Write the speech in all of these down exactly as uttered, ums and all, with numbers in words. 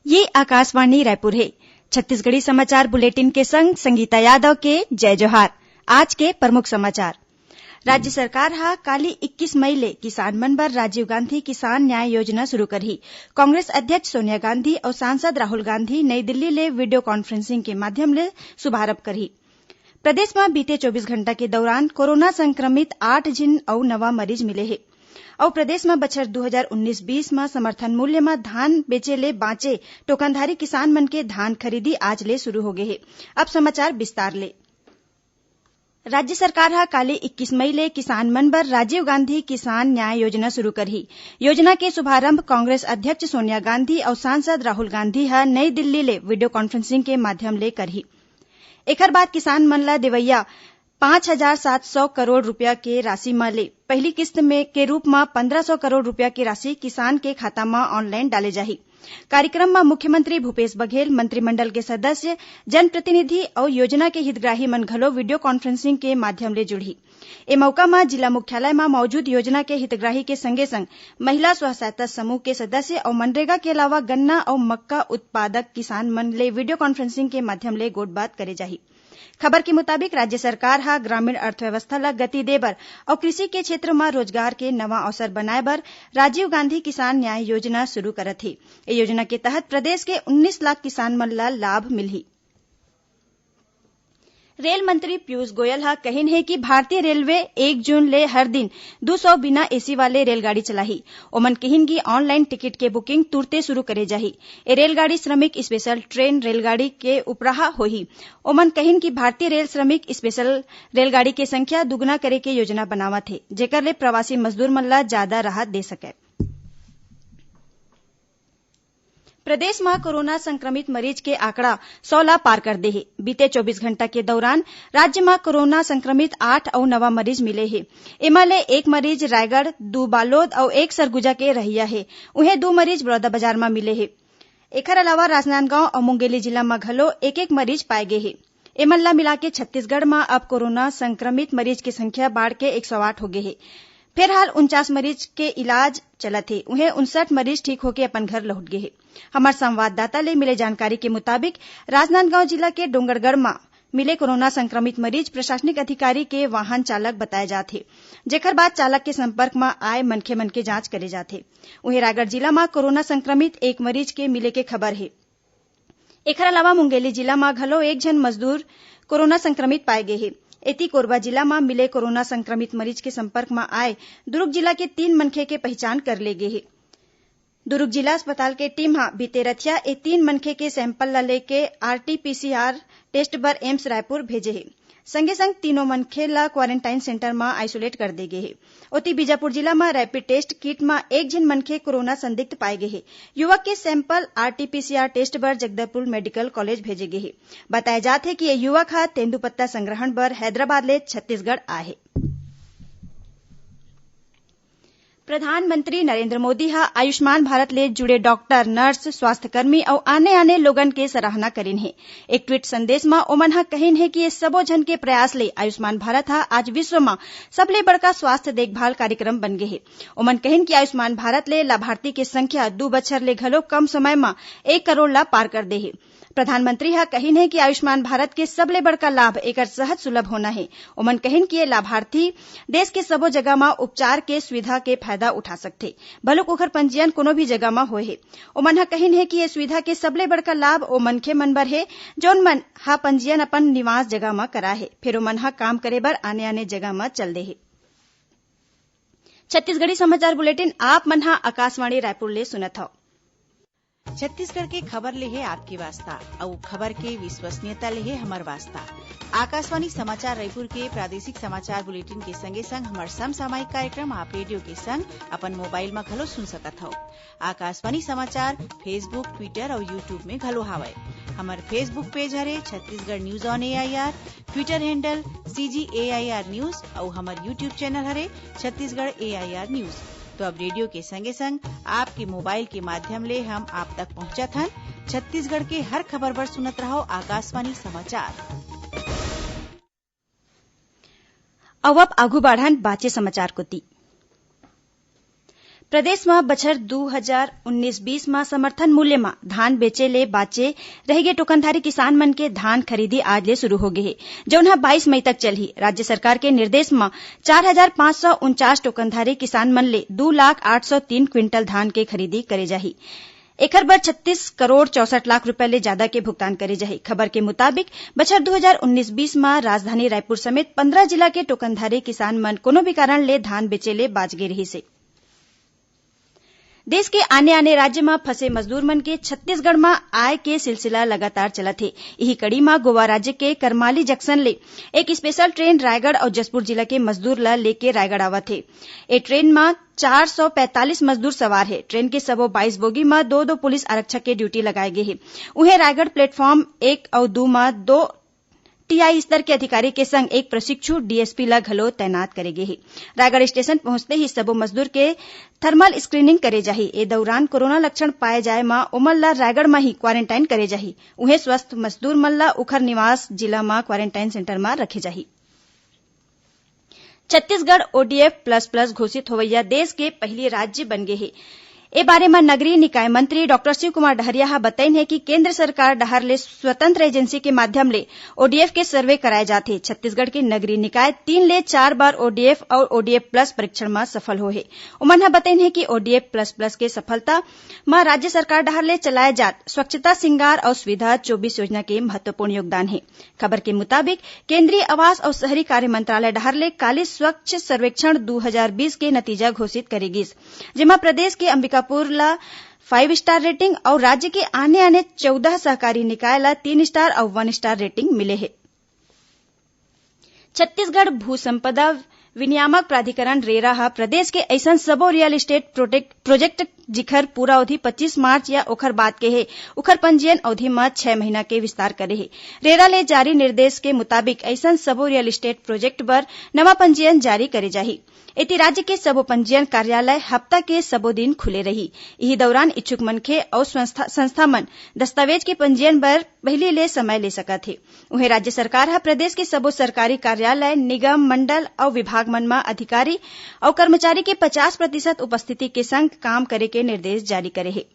ये आकाशवाणी रायपुर हे। छत्तीसगढ़ी समाचार बुलेटिन के संग संगीता यादव के जय जोहार। आज के प्रमुख समाचार। राज्य सरकार ह काली इक्कीस मई ले किसान मन बर राजीव गांधी किसान न्याय योजना शुरू करही। कांग्रेस अध्यक्ष सोनिया गांधी अउ सांसद राहुल गांधी नई दिल्ली ले वीडियो कॉन्फ्रेंसिंग के माध्यम ले शुभारंभ करही। प्रदेश म बीते चौबीस घंटा के दौरान कोरोना संक्रमित आठ झिन अउ नवा मरीज मिले हे। अउ प्रदेश म बछर दू हजार उन्नीस बीस म समर्थन मूल्य म धान बेचे ले बांचे टोकनधारी किसान मन के धान खरीदी आज ले शुरू होगे हे। अब समाचार विस्तार ले। राज्य सरकार ह काली इक्कीस मई ले किसान मन बर राजीव गांधी किसान न्याय योजना शुरू करही। योजना के शुभारंभ कांग्रेस अध्यक्ष सोनिया गांधी अउ सांसद राहुल गांधी ह नई दिल्ली ले वीडियो कॉन्फ्रेंसिंग के माध्यम ले करही। एखर बाद किसान मन ल देवइया पाँच हजार सात सौ करोड़ रूपिया के राशि म ले पहिली किस्त में के रूप म पंद्रह सौ करोड़ रूपिया के राशि किसान के खाता म ऑनलाइन डाले जाही। कार्यक्रम म मुख्यमंत्री भूपेश बघेल, मंत्रिमंडल के सदस्य, जनप्रतिनिधि अउ योजना के हितग्राही मन घलो वीडियो कॉन्फ्रेंसिंग के माध्यम ले जुड़ही। ए मौका म जिला मुख्यालय म मौजूद योजना के हितग्राही के संगे संग महिला स्व सहायता समूह के सदस्य अउ मनरेगा के अलावा गन्ना अउ मक्का उत्पादक किसान मन ले वीडियो कॉन्फ्रेंसिंग के माध्यम ले गोठबात करे जाही। खबर के मुताबिक, राज्य सरकार ह ग्रामीण अर्थव्यवस्था ल गति दे बर अउ कृषि के क्षेत्र म रोजगार के नवा अवसर बनाए बर राजीव गांधी किसान न्याय योजना शुरू करत हे। ए योजना के तहत प्रदेश के उन्नीस लाख किसान मन ल लाभ मिलही। रेल मंत्री पीयूष गोयल ह कहिन हे कि भारतीय रेलवे एक जून ले हर दिन दू सौ बिना एसी वाले रेलगाड़ी चलाही। ओमन कहिन कि ऑनलाइन टिकट के बुकिंग तुरते शुरू करे जाही। ए रेलगाड़ी श्रमिक स्पेशल ट्रेन रेलगाड़ी के उपराहा होही। ओमन कहिन कि भारतीय रेल श्रमिक स्पेशल रेलगाड़ी के संख्या दुगुना करे के योजना बनावत हे, जेकर ले प्रवासी मजदूर मन ल जादा राहत दे सकय। प्रदेश म कोरोना संक्रमित मरीज के आंकड़ा सौ ला पार कर दे हे। बीते चौबीस घंटा के दौरान राज्य म कोरोना संक्रमित आठ अउ नवा मरीज मिले हे। एमा ले एक मरीज रायगढ़, दू बालोद अउ एक सरगुजा के रहइया हे। उहें, दू मरीज बलौदाबाजार म मिले हे। एखर अलावा राजनांदगांव अउ मुंगेली जिला म घलो एक-एक मरीज पाए गे हे। एमन ला मिलाके छत्तीसगढ़ म अब कोरोना संक्रमित मरीज के संख्या बाढ़ के एक सौ आठ होगे हे। फिलहाल उनचास मरीज के इलाज चलत हे, उहें उनसठ मरीज ठीक होके अपन घर लहुट गे हे। हमर संवाददाता ले मिले जानकारी के मुताबिक, राजनांदगांव जिला के डोंगरगढ़ म मिले कोरोना संक्रमित मरीज प्रशासनिक अधिकारी के वाहन चालक बताए जात हे, जेखर बाद चालक के संपर्क म आए मनखे मन के जांच करे जात हे। उहें, रायगढ़ जिला म कोरोना संक्रमित एक मरीज के मिले के खबर हे। एखर अलावा मुंगेली जिला म घलो एक झन मजदूर कोरोना संक्रमित पाए गे हे। एती, कोरबा जिला म मिले कोरोना संक्रमित मरीज के संपर्क म आए दुरूग जिला के तीन मनखे के पहिचान कर ले गे हे। दुरूग जिला अस्पताल के टीम ह बीते रथिया ए तीन मनखे के सैंपल ल लेके आरटीपीसीआर टेस्ट बर एम्स रायपुर भेजे हे। संगे संग तीनों मनखे ल क्वारेंटाइन सेंटर म आइसोलेट कर दे गे हे। ओती, बीजापुर जिला म रैपिड टेस्ट किट म एक झिन मनखे कोरोना संदिग्ध पाए गे हे। युवक के सैंपल आरटीपीसीआर टेस्ट बर जगदलपुर मेडिकल कॉलेज भेजे गे हे। बताए जात हे कि ये युवक ह तेंदूपत्ता संग्रहण बर हैदराबाद ले छत्तीसगढ़ आए हे। प्रधानमंत्री नरेंद्र मोदी ह आयुष्मान भारत ले जुड़े डॉक्टर, नर्स, स्वास्थ्यकर्मी अउ आने-आने लोगन के सराहना करिन हे। एक ट्वीट संदेश म ओमन ह कहिन हे कि ये सबो झन के प्रयास ले आयुष्मान भारत ह आज विश्व म सबले बड़का स्वास्थ्य देखभाल कार्यक्रम बन गे हे। ओमन कहिन कि आयुष्मान भारत ले लाभार्थी के संख्या दू बछर ले घलो कम समय म एक करोड़ ला पार कर दे हे। प्रधानमंत्री ह कहिन हे कि आयुष्मान भारत के सबले बड़का लाभ एकर सहज सुलभ होना हे। ओमन कहिन कि ये लाभार्थी देश के सबो जगह म उपचार के सुविधा के फायदा उठा सकथे, भलुक ओखर पंजीयन कोनो भी जगह म होए हे। ओमन ह कहिन हे कि ये सुविधा के सबले बड़का लाभ ओ मनखे मन बर हे, जउन मन ह पंजीयन अपन निवास जगह म कराए हे, फेर ओमन ह काम करे बर आने-आने जगह म चल दे हे। छत्तीसगढ़ी समाचार बुलेटिन आप मन ह आकाशवाणी रायपुर ले सुनत हव। छत्तीसगढ़ के खबर ले हे आपके वास्ता, अउ खबर के विश्वसनीयता ले हे हमर वास्ता। आकाशवाणी समाचार रायपुर के प्रादेशिक समाचार बुलेटिन के संगे संग हमर समसामयिक कार्यक्रम आप रेडियो के संग अपन मोबाइल म घलो सुन सकत हव। आकाशवाणी समाचार Facebook, Twitter अउ YouTube में घलो हावय। हमर Facebook पेज हरे Chhattisgarh news on AIR, Twitter handle CG AIR news अउ हमर YouTube चैनल हरे छत्तीसगढ़ एआईआर न्यूज। तो अब रेडियो के संगे संग आपके मोबाइल के माध्यम ले हम आप तक पहुंचत हन। छत्तीसगढ़ के हर खबर बर सुनत रहव आकाशवाणी समाचार। अउ अब आगू बाढ़न बाचे समाचार कोति। प्रदेश म बछर दू हजार उन्नीस बीस म समर्थन मूल्य म धान बेचे ले बाचे रहिगे टोकनधारी किसान मन के धान खरीदी आज ले शुरू हो गे हे, जउन ह बाईस मई तक चलही। राज्य सरकार के निर्देश म चार हजार पाँच सौ उनचास टोकनधारी किसान मन ले दू लाख आठ सौ तीन क्विंटल धान के खरीदी करे जाही। एखर बर छत्तीस करोड़ चौसठ लाख रुपए ले जादा के भुगतान करे जाही। खबर के मुताबिक, बछर दू हजार उन्नीस बीस म राजधानी रायपुर समेत पंद्रह जिला के टोकनधारी किसान मन कोनो भी कारण ले धान बेचे ले बाच गे रिहिस हे। देश के आने-आने राज्य म फंसे मजदूर मन के छत्तीसगढ़ म आय के सिलसिला लगातार चलत हे। इही कड़ी म गोवा राज्य के करमाली जंक्शन ले एक स्पेशल ट्रेन रायगढ़ अउ जशपुर जिला के मजदूर ल लेके रायगढ़ आवत हे। ए ट्रेन म चार सौ पैंतालीस मजदूर सवार हे। ट्रेन के सबो बाईस बोगी म दो-दो पुलिस आरक्षक के ड्यूटी लगाए गे हे। उहें, रायगढ़ प्लेटफॉर्म एक अउ दू म दो टीआई स्तर के अधिकारी के संग एक प्रशिक्षु डीएसपी ल घलो तैनात करे गे हे। रायगढ़ स्टेशन पहुंचते ही सबो मजदूर के थर्मल स्क्रीनिंग करे जाही। ए दौरान कोरोना लक्षण पाए जाए म ओमन ल रायगढ़ म ही क्वारेंटाइन करे जाही। उहें, स्वस्थ मजदूर मन ल उखर निवास जिला म क्वारेंटाइन सेंटर म रखे जाही। छत्तीसगढ़ ओडीएफ प्लस प्लस घोषित होवइया देश के पहिली राज्य बन गे हे। ए बारे म नगरीय निकाय मंत्री डॉक्टर शिव कुमार डहरिया ह बतइन हे कि केंद्र सरकार डहार ले स्वतंत्र एजेंसी के माध्यम ले ओडीएफ के सर्वे कराए जात हे। छत्तीसगढ़ के नगरीय निकाय तीन ले चार बार ओडीएफ अउ ओडीएफ प्लस परीक्षण म सफल होए हे। ओमन ह बतइन हे कि ओडीएफ प्लस प्लस के सफलता म राज्य सरकार डहार ले चलाए जात स्वच्छता श्रृंगार अउ सुविधा चौबीस योजना के महत्वपूर्ण योगदान हे। खबर के मुताबिक, केंद्रीय आवास अउ शहरी कार्य मंत्रालय डहार ले काली स्वच्छ सर्वेक्षण दू हजार बीस के नतीजा घोषित करे गिस, जेमा प्रदेश के अंबिकापुर ल फाइव स्टार रेटिंग अउ राज्य के आने-आने चौदह सहकारी निकाय ल तीन स्टार अउ वन स्टार रेटिंग मिले हे। छत्तीसगढ़ भू संपदा विनियामक प्राधिकरण, रेरा, ह प्रदेश के अइसन सबो रियल एस्टेट प्रोजेक्ट, प्रोजेक्ट जिखर पूरा अवधि पच्चीस मार्च या ओखर बाद के हे, उखर पंजीयन अवधि म छह महीना के विस्तार करे हे। रेरा ले जारी निर्देश के मुताबिक, अइसन सबो रियल एस्टेट प्रोजेक्ट बर नवा पंजीयन जारी करे जाही। एती राज्य के सबो पंजीयन कार्यालय हफ्ता के सबो दिन खुले रही। इही दौरान इच्छुक मनखे अउ संस्था, संस्था मन दस्तावेज के पंजीयन बर पहिली ले समय ले सकत हे। उहें, राज्य सरकार ह प्रदेश के सबो सरकारी कार्यालय, निगम, मंडल अउ विभाग मन म अधिकारी अउ कर्मचारी के पचास प्रतिशत उपस्थिति के संग काम करे के निर्देश जारी करे हे।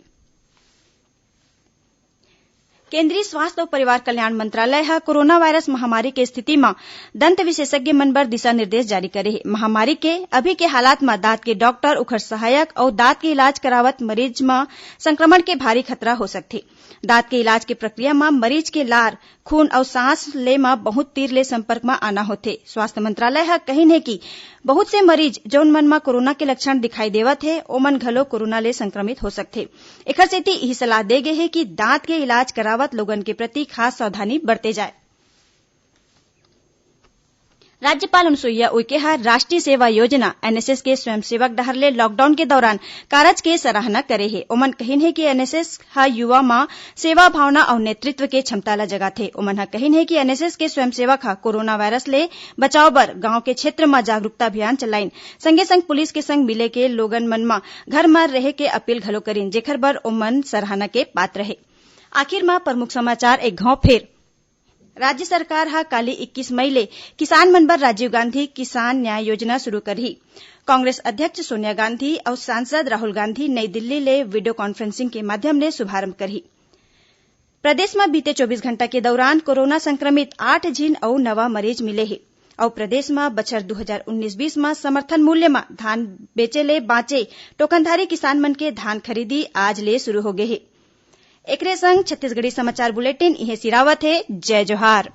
केंद्रीय स्वास्थ्य अउ परिवार कल्याण मंत्रालय ह कोरोना वायरस महामारी के स्थिति म दंत विशेषज्ञ मन बर दिशा निर्देश जारी करे हे। महामारी के अभी के हालात म दांत के डॉक्टर, उखर सहायक अउ दांत के इलाज करावत मरीज म संक्रमण के भारी खतरा हो सकथे। दांत के इलाज के प्रक्रिया म मरीज के लार, खून अउ सांस ले म बहुत तीर ले संपर्क म आना होथे। स्वास्थ्य मंत्रालय ह कहिन हे कि बहुत से मरीज, जउन मन म कोरोना के लक्षण दिखाई देवत हे, ओमन घलो कोरोना ले संक्रमित हो सकथे। एखर सेती इही सलाह दे गे हे कि दांत के इलाज करावत लोगन के प्रति खास सावधानी बरते जाए। राज्यपाल अनुसुईया उइके ह राष्ट्रीय सेवा योजना, एनएसएस, के स्वयंसेवक डहर ले लॉकडाउन के दौरान कारज के सराहना करे हे। ओमन कहिन हे कि एनएसएस ह युवा म सेवा भावना अउ नेतृत्व के क्षमता ल जगाथे। ओमन ह कहिन हे कि एनएसएस के स्वयंसेवक ह कोरोना वायरस ले बचाव बर गांव के क्षेत्र म जागरूकता अभियान चलाइन, संगे संग पुलिस के संग मिले के लोगन मन म घर म रहे के अपील घलो करिन, जेखर बर ओमन सराहना के पात्र हे। आखिर म प्रमुख समाचार एक घाव फेर। राज्य सरकार ह काली इक्कीस मई ले किसान मन बर राजीव गांधी किसान न्याय योजना शुरू करही। कांग्रेस अध्यक्ष सोनिया गांधी अउ सांसद राहुल गांधी नई दिल्ली ले वीडियो कॉन्फ्रेंसिंग के माध्यम ले शुभारंभ करही। प्रदेश म बीते चौबीस घंटा के दौरान कोरोना संक्रमित आठ झिन अउ नवा मरीज मिले हे। अउ प्रदेश म बछर दू हजार उन्नीस बीस म समर्थन मूल्य म धान बेचे ले बांचे टोकनधारी किसान मन के धान खरीदी आज ले शुरू हो गे हे। एकरे संग छत्तीसगढ़ी समाचार बुलेटिन इहें सिरावत हे। जय जोहार।